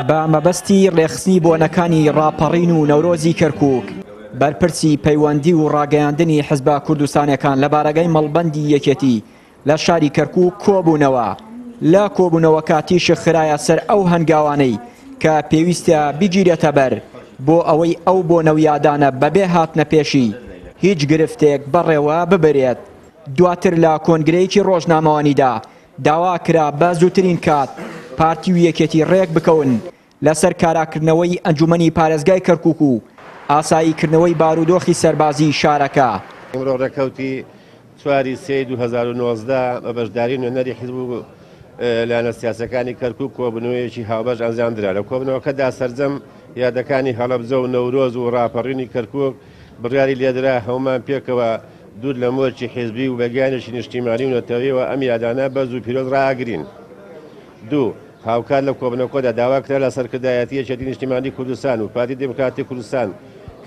بە مەبەستی ڕێکخستنی بۆنەکانی ڕاپەڕین و نەورۆزی کەرکووک، بەرپرسی پەیوەندی و ڕاگەیاندنی حزبە کوردستانیەکان لە بارەگای مەڵبەندی یەکێتی لە شاری کەرکووک کۆبوونەوە. لە کۆبوونەوەکە تیشک خرایە سەر ئەو هەنگاوانەی کە پێویستە بگیرێتە بەر بۆ ئەوەی ئەو بۆنە و یادانە بەبێ هاتنە پێشی هیچ گرفتێک بەڕێوە ببرێت. دواتر لە کۆنگرەیەکی ڕۆژنامەوانیدا داوا کرا بە زووترین کات پارتی و یەکێتی ڕێک بکەون لەسەر کاراکردنەوەی ئەنجومەنی پارێزگای کەرکوک و ئاساییکردنەوەی بارودۆخی سەربازیی شارەکە. ئەمڕۆ ڕێکەوتی چواری سێی 2019 بە بەشداری نوێنەری حیزب و لایەنە سیاسیەکانی کەرکوک کۆبوونەوەیەکی هاوبەش ئەنجامدرا. لە کۆبوونەوەکەدا سەرجەم یادەکانی هەڵەبجە و نەورۆز و ڕاپەڕینی کەرکوک بڕیاری لێدرا هەموومان پێکەوە دوور لە مۆرکی حیزبی و بە گیانێکی نیشتیمانی و نەتەوەیەوە ئەم یادانە بەرز و پیرۆز ڕائەگرین. دوو. هاوکات لە کۆبنەوکەدا داوا کرا لە سەرکردایەتی یەکێتی نیشتیمانی کوردستان و پارتی دیموکراتی کوردستان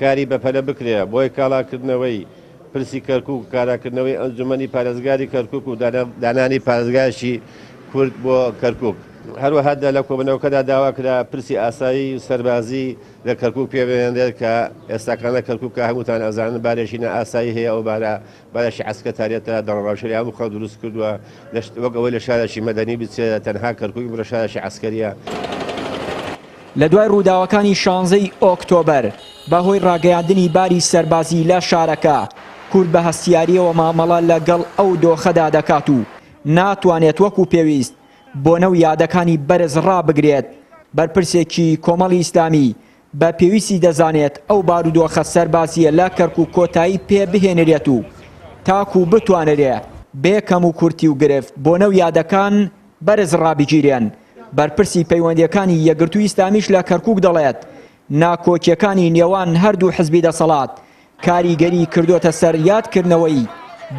کاری بەپەلە بکرێ بۆ یەکاڵاکردنەوەی پرسی کەرکوک و کاراکردنەوەی ئەنجومەنی پارێزگاری کەرکوک و دانانی پارێزگایەکی کورد بۆ کەرکوک. هەروەها لە کۆبنەوکەدا داوا کرا پرسی ئاسایی و سەربازی لە کەرکوک پێ بهێنرێت کە ئێستاکانە کەرکوک کە هەمووتان ئەزانن بارێکی نائاسایی هەیە ئەو بارە بارێکی عەسکەتاریەتە دڵەڕاوکێ لە هەموو خەڵک دروست کردووە وەک ئەوەی لە شارێکی مەدەنی بچێت تەنها کەرکوک ئیمڕۆ شارێکی عەسکەریە. لە دوای ڕووداوەکانی شانزەی ئۆکتۆبەر بە هۆی ڕاگەیاندنی باری سەربازی لە شارەکە، کورد بە هەستیارییەوە مامەڵە لە گەڵ ئەو دۆخەدا دەکات و ناتوانێت وەکو پێویست بۆنە و یادەکانی بەرز ڕابگرێت، بەرپرسێکی کۆمەڵی ئیسلامی بە پێویستی دەزانێت ئەو بارودۆخە سەربازییە لە کەرکوک کۆتایی پێ بهێنرێت و تاکو بتوانرێ بێ کەموکورتی و گرفت بۆنە و یادەکان بەرز ڕابگیرێن، بەرپرسی پەیوەندییەکانی یەکگرتووی ئیسلامیش لە کەرکوک دەڵێت، ناکۆکییەکانی نێوان هەردوو حزبی دەسەڵات کاریگەری کردۆتە سەر یادکردنەوەی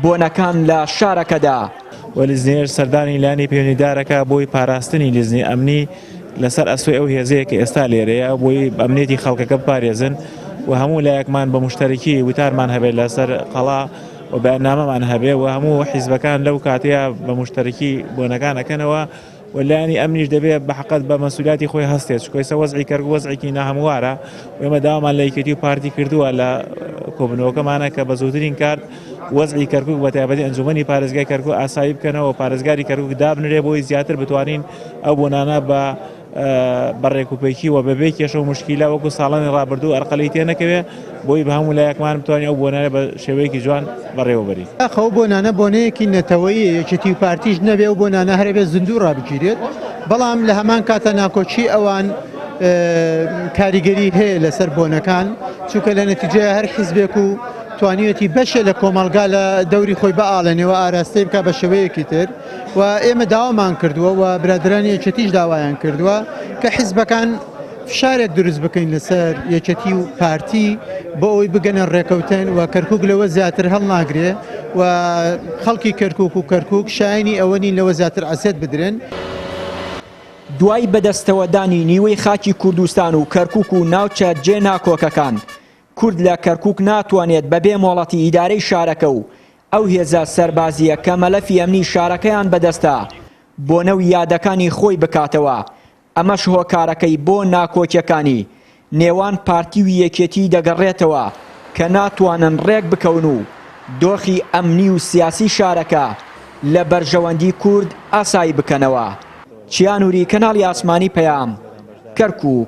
بۆنەکان لە شارەکەدا. و لیژنەیەش سەردانی لایەنی پەیوەندیدارەکە بۆی پاراستنی لیژنەی ئەمنی لەسەر ئەستۆی ئەو هێزەیە کە ئێستا لێرەیە بۆی ئەمنیەتی خەڵکەکە بپارێزن و هەموو لایەکمان بە مشتەرەکی وتارمان هەبێت لەسەر قەڵا و بەیاننامەمان هەبێ و هەموو حیزبەکان لەو کاتەیە بە مشتەرەکی بۆنەکان ئەکەنەوە و لایەنی ئەمنیش دەبێ بە حەقەت بە مەسولیاتی خۆی هەستێت چونکە ئێستا وەزعی کەرکوک وەزعێکی ناهەموارە و ئێمە داوامان لە یەکێتی و پارتی کردووە لە کۆبوونەوەکەمانە کە بە زووترین کات وەزعی کەرکوک بە تایبەتی ئەنجومەنی پارێزگای کەرکوک ئاسایی بکەنەوە پارێزگاری کەرکوک دابنرێ بۆی زیاتر بتوانین ئەو بۆنانە بە بە ڕێکوپێکی و بەبێ کێشە و مشکیلە وەکو ساڵانی ڕابردوو ئەرقەلەی تێنەکەوێ بۆی بە هەموو لایەکمان بتوانین ئەو بۆنانە بە شێوەیەکی جوان بەڕێوەبەرین. ئاخ ئەو بۆنانە بۆنەیەکی نەتەوەییە، یەکێتی و پارتیش نەبێ ئەو بۆنانە هەر ئەبێ زیندوو ڕابگیرێت، بەڵام لە هەمان کاتا ناکۆکی ئەوان کاریگەری هەیە لەسەر بۆنەکان، چونکە لە نەتیجەیا هەر حیزبێک و توانیویەتی بەشێ لە کۆمەڵگا لە دەوری خۆی بئاڵێنێ و ئاراستەی بکا بە شێوەیەکی تر و ئێمە داوامان کردووە و برادەرانی یەکێتیش داوایان کردووە کە حیزبەکان فشارێک دروست بکەین لەسەر یەکێتی و پارتی بۆ ئەوەی بگەنە ڕێکەوتن و کەرکک لەوە زیاتر هەڵناگرێ و خەڵکی کەرکک و کەرکک شایانی ئەوە نین لەوە زیاتر عەزێت بدرێن. دوای بەدەستەوەدانی نیوەی خاکی کوردستان و کەرکوک و ناوچە جێ ناکۆکەکان، کورد لە کەرکوک ناتوانێت بەبێ مۆڵەتی ئیدارەی شارەکە و ئەو هێزە سەربازییە کە مەلەفی ئەمنی شارەکەیان بەدەستە بۆنە و یادەکانی خۆی بکاتەوە، ئەمەش هۆکارەکەی بۆ ناکۆکیەکانی نێوان پارتی و یەکێتی دەگەڕێتەوە کە ناتوانن ڕێک بکەون و دۆخی ئەمنی و سیاسی شارەکە لە بەرژەوەندی کورد ئاسایی بکەنەوە. چیا نوری، کەناڵی ئاسمانی پەیام، کەرکوک.